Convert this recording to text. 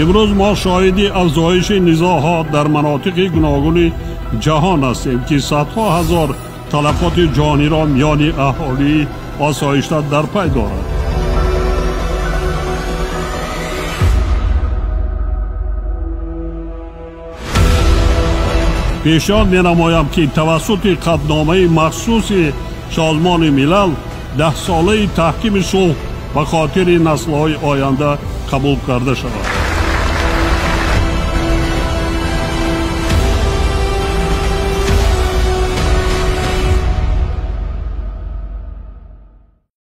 Имрӯз мо шоҳиди афзоиши низоъҳо дар манотиқи гуногуни ҷаҳон ҳастем, ки садҳо ҳазор талафоти ҷониро миёни аҳолии осоишта дар пай дорад. Пешниҳод менамоям, ки тавассути қатъномаи махсуси Созмони Милал 10-солаи таҳкими сулҳ ба хотири наслҳои оянда қабул карда шавад.